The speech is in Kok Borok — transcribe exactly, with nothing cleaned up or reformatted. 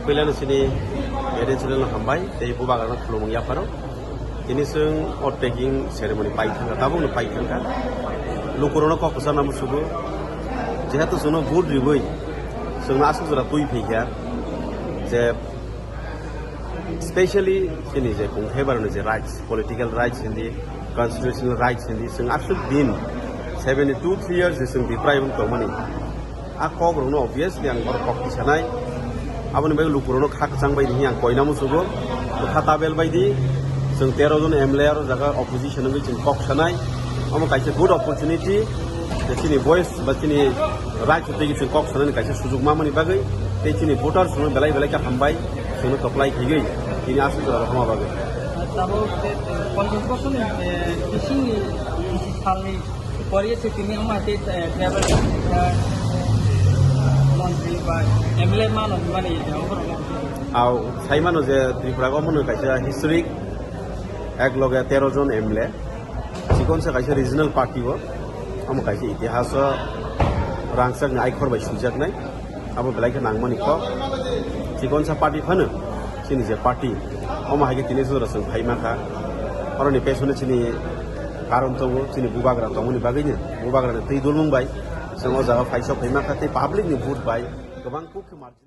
Puilano chini Eden channel no hambai, tei bubagrano khulumung yapharo. Tini chwng o tagging ceremony pai thangkha, tabukno pai thangkha. Lukurokno kok kwchangma musugo, jehetu chwngno vote riwi chwngno aswk jora twi phaikha, je specially chini je kungthai baroni je rights, political rights hindi, constitutional rights hindi, chwng aswk din seventy two three years je chwng deprive wng tongmani. A kok rokno obviously ang borok kok tisanai. Aboni bagwi lukurokno kha kwchang bai di ang koina musugo. Kha tabel bai di. Chwng tero jon M L A aro jaga opposition wngwi chwng kok sanai. Omo kaisa good opportunity. Je chini voice ba chini right twi chwng kok sanani kaisa sujuk mamani bagwi. Tei chini voters rokno belai belai khe hambai. Chwngno toklai khaiwi. Tini aswk jora rok hama bagwi. Tabuk, eh, ponchash bochorni, eh, bisingni, bisi salni Poriye se tini wngma tei, eh, tribal, eh, montri ba M L A mano hwnmani, eh, oborok. Aw, saimano je Tripura o mano kaisa historic, ek loge tero jon M L A, chikonsa kaisa regional party bo, omo kaisa itihas o rangchakni aikhor bai swijaknai. Abo belai khe nangmani kok. Chikonsa party phano chini je party, omo hai khe tini jora chwng phai mankha. Oroni pesone chini karon tongo, chini bubagra tongmani bagwino, bubagrani twi dulmung bai chwng o jaga phaisok phai mankha tei public ni vote bai kwbang kuk khe margin.